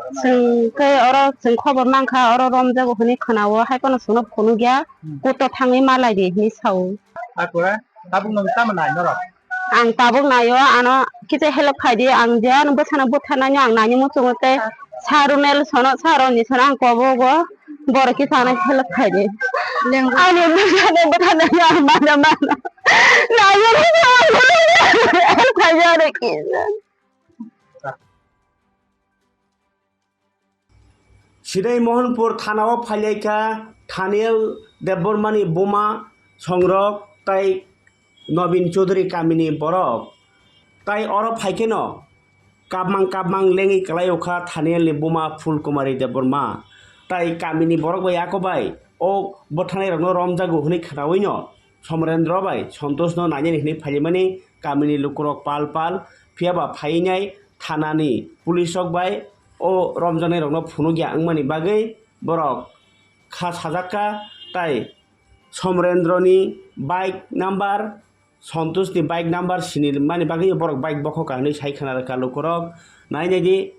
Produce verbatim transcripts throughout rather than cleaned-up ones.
Chwng khe oro chwng khobor mankha, oro romjago hwnwi khwnao, hai phano chwngno phunukya, Hmm. Kuto thangwi malai di hwnwi sao. Akura, tabuk nwng tamo nai norok? Ang tabuk naio, ano kisa help khai di, ang je ano bwthano bwtharnaino ang naini muchungo tei sa Runel sono, sa Roni sono ang kobogo, borok kisa ano help khai di. Leng- Ani bwthano bwtharnaino ang mano mano. Naio help khai di aro kisa. Sidai Mohanpur thanao phailaikha Thaniel Debbarmani buma Songrok tai Nobin Chaudhary kamini borok. Tai oro phaikheno kapmang kapmang lengwi kwlaiokha Thanielni buma Phulkumari Debbarma. Tai kamini borok bai yakobai o bwtharnairokno romjago hwnwi khwnawino Somrendra bai Santoshno nainani hwnwi phaimani kamini lukurok pal pal, phiyaba phainai thanani police rok bai o romjaknairokno phunukya wngmani bagwi borok kha sajakka, tai Somrendroni bike number, Santoshni bike number sinimani bagwi borok bike bokhokha hwnwi sai khna rwkha lukurok. Nainai di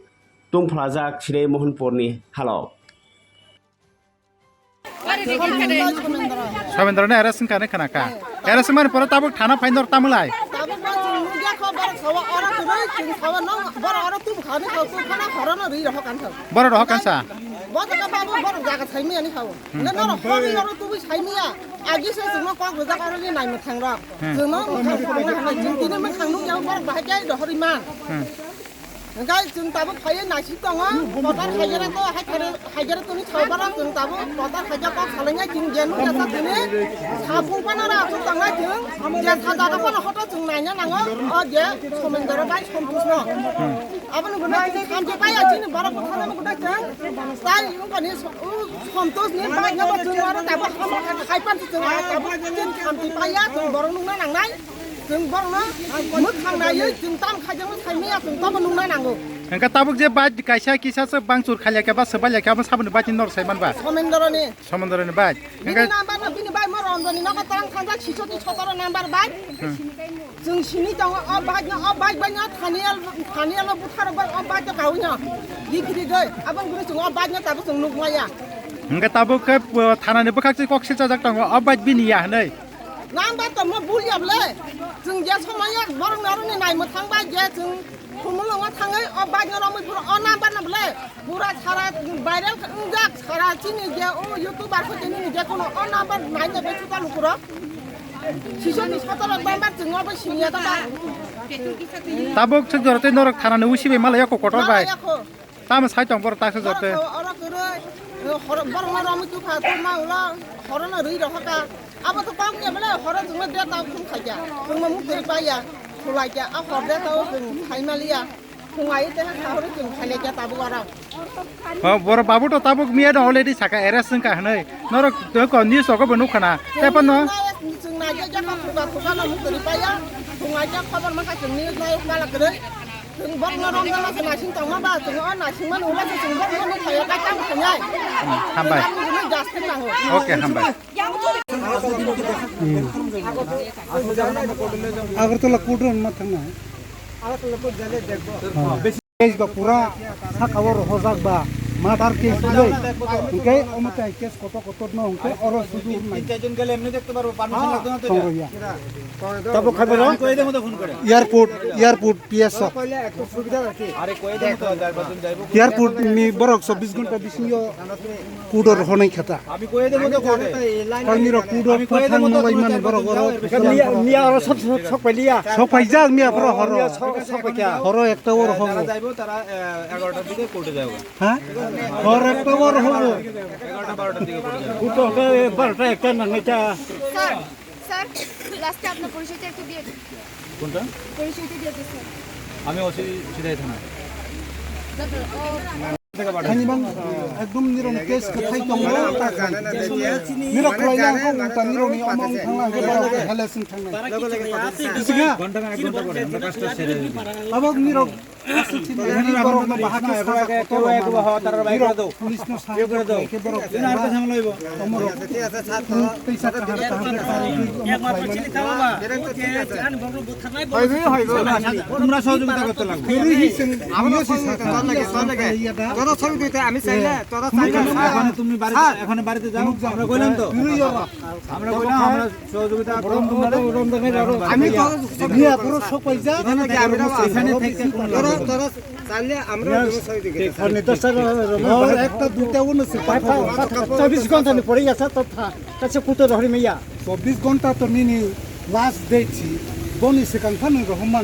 tungphlajak Sidai Mohanpurni halok. Somendra ni arrest wngkha hinwi khwnakha. Arrest wngmani pore tabuk thana phainai norok tamulai. Tabuk bo chwng nukya kho, borok sawa oro kwrwi, chwng sawa no, borok oro tubukha hinwi kho, tubukha no horo no rwi rohor kansa. Borok rohor kansa. Bo jaga babu borok jaga saimaya hinwi kho. Hmm. Nang norok hor rwi oro tubui saimaya. Agi se chwngno kok rijak oro ni naimwthang rok. Hmm. Chwngno mwkhang khulumna hinwi chwng tini mwkhang nukya borok bahai khe rohorwi man. Hmm. Hingke chwng tabuk phaiwi naising tongo, kotor haigera to, haigera, haigera toni sal bara chwng tabuk kotor haigera kok salainai chwng je nukjasa tini, saphung phano ra aswk tongnai chwng, je sajagao phano hoto chwng naina nango, o je Somendra bai Santosh no. Aboni ulo chwng samti paiya chini borok bwkhano nukgwi chwng, tai wngkha ni so-, o Santosh ni bike no bo chwng oro tabuk hamya kha, hai pan chwng oro tabuk chwng samti paiya chwng borok nukna nangnai. Chwng borokno mwkhang naiwi chwng tam khaijakno saimaya chwng tamo nungna nango. Hingke tabuk je bike kaisa kisa se bangchur khailai khe ba swbailai khe abo saboni bike ni norok sai manba? Somendroni. Somendroni bike. Bini Hingke number no bini bike mo Ronjoni nogo tang thangjak sisoti sotoro number bike. Hmm. Chwng sini tongo o bike no, o bike bai no Thaniel, Thaniel no butharo bai o bike no kaui no. Gikiri goi aboni guri chwng o bike no tabuk chwng nukmaya. Hingke tabuk khe, uh, thanani bwkhak se kok silchajak tongo o bike bini ya hinui. Number tongma bul ya bole. Chwng je somoyo borok norokni naimwthang bai je chwng Khumulwngo thangwi o bike no romwi phuru o number no bole. Pura sara viral wngjak sara chini je o YouTuber kho tini je kono o number naina be chuta lukurok. Sisoni sotoro number chwng obo siniya ta ba. Tabuk chwk jora tei norok thanani usi bai malaya ko kotor bai. Malaya kho. Tamo sai tong borok taksa jote. Borok oro kwrwi, horo, borok no romwi tukha, tongma ulo, horo no rwi rohorkha. Abo to kok ya bole, horo chwngno de ta khum khaikya. Chwngno muk twi paiya, khulaikya, a hor de ta o chwng khaimaliya. Khungai te ha horo chwng khailaikya tabuk oro. Ho, borok babu to tabuk miya no already saka arrest wngkha hinui. Norok to ko news rogo bo nukha na. Tei phano chwng nai ya, ya, kok thuka, thuka no muk twi paiya. Khungai ya, khobor mankha chwng news nai pala kwrwi. Chwng bokno romjakma se naising tongma ba, chwng o naisingmani ulo se chwng bokno nukha ya, kaisa bwswngya. Hmm, hambai. Chwng aboni justi nango. Okay, hambai. Agartala kudron ma thangna. Case ba pura saka o rohorjak ba, murder case le. Hingke omo tai case kotor kotor no hingke oro sudu nai. Tin charjon gele emni dekte parbo, permission lagto na to. Tongro ya. Tabo khai bolo? Airport, airport, P S o. Airport ni borok chobbish ghonta bisingo kudo rohonai khata. Ami koi demo to kore. Kami rok kudo pathang malai mani borok oro. Miya, miya oro sok, sok, sok pailiya. Sok paijak miya pura horo. Miya sok, sok paikha. Horo ekta oro hobo. Tara jaibo, tara, eh, egarotar dike court-e jaibo. Ha? Horo ekta oro hobo. Egarotar, barotar dike court-e jaibo. Court-e barotar ekta nangnai ta. Sir, sir, last-e apnar porichoyta ekটু diye din. কোনটা? পরিচয়টা দিয়ে দিন, স্যার। আমি ওসি সিদাই থানা। Thani bang, ekdom nirok ni case kwthai tongo. Nirok khwlai nang kho, ta nirok ni omo wng thang nang khe, borok khe halaising thang nang. Bisi kha? ঘন্টা এক ঘন্টা পরে আমরা কাজটা সেরে দিই। Abo nirok এখানে রাখুন, বাহাত্তর ছাড়া কত কেউ এক বাবা, তারা বাইক করে দাও। পুলিশ না সাহায্য করে দাও। একমাত্র চিনি খাওয়া বা, ও যে, এখানে বড় বড় থানায় বড় হইবে, হইবে। তোমরা সহযোগিতা করতে লাগবে। আমিও সহযোগিতা করতে লাগে, করতে লাগে। তোরা ছবি দিতে আমি চাইলে, তোরা চাইলে। এখন তুমি বাড়িতে, স্যার। এখন বাড়িতে যাও, আমরা কইলাম তো। আমরা কইলাম, আমরা সহযোগিতা করব। আমি তো নিয়ে পুরো সব পয়সা এখানে থেকে তোরা, তোরা চাইলে আমরা জনসংযোগ দিতে পারি। Furniture, sir, ঘর একটা দুইটা উন্নতি পাঠাও। চব্বিশ ঘন্টা নি পড়ে গেছে তো থা-, কাছে কুতো ধরে মিয়া। চব্বিশ ঘন্টা তো nini last date si, boni swkang phano rohormani.